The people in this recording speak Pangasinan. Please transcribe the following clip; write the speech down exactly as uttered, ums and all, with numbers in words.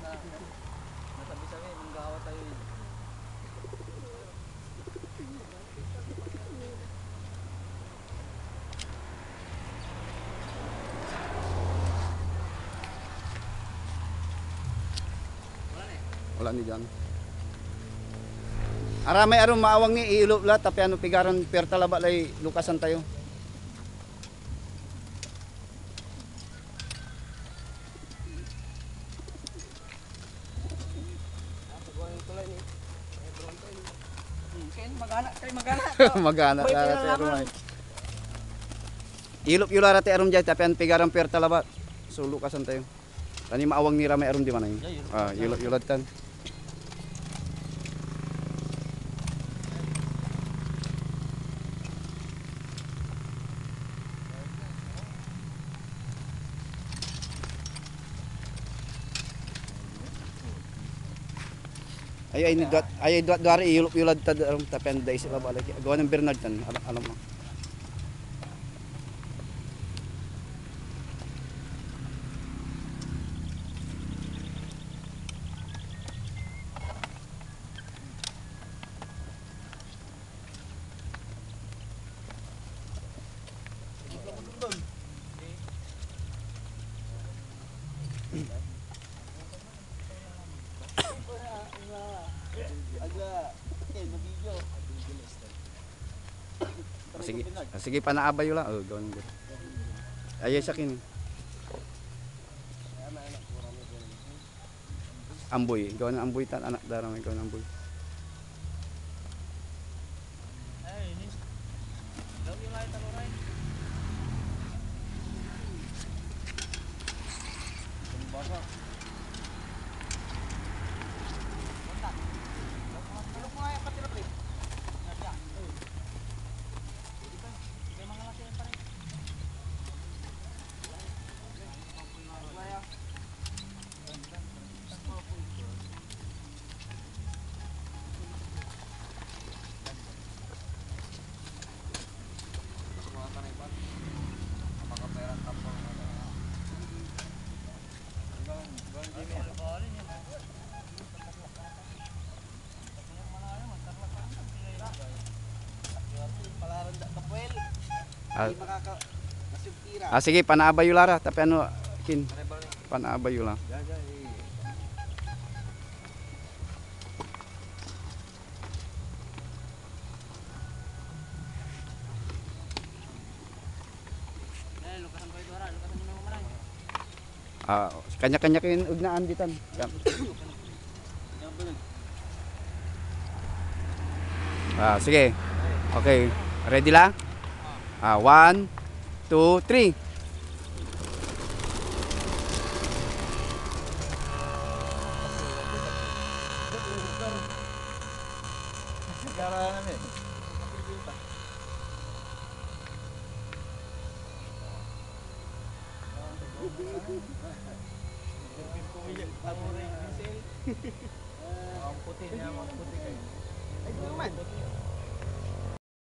Nasabi-sabi, manggawa tayo eh. Wala ni dian. Aramay arum maawang ni, iilop la, ta piano pigaran puerta labat lay lukasan tayo. Hmm, Ken, magana, kay magana. Magana Boy, la, pira pero naman. Ilop yo la ra tay arum diay, ta pian pigaran puerta labat. So, lukasan tayo. Tan maawang ni ra may arum diman ay. Ya, ilop. Ah, ilop yo lad tan. Ay, ay, dua, ay, dua, duari, iyulop yo lad tad arum, ta pian daiset labat lay, gawa nen Bernard tan, alam, alam mo. Ah, sige, ah, sige, panaabay yo la. Oh, gawin ko. Ayos akin. Amboy, gawin amboy tan, anak da ramay gawin amboy. Ah, ah, sige, panaabay yo la ra. Tapi ano, Kin? Panaabay yo la. Ah, kanya-kanya kayon egnaan ditan. Ah, sige. Okay. Ready la? Ah, one, two, three. Ang puti niya, ang puti kayo. Ay, di naman.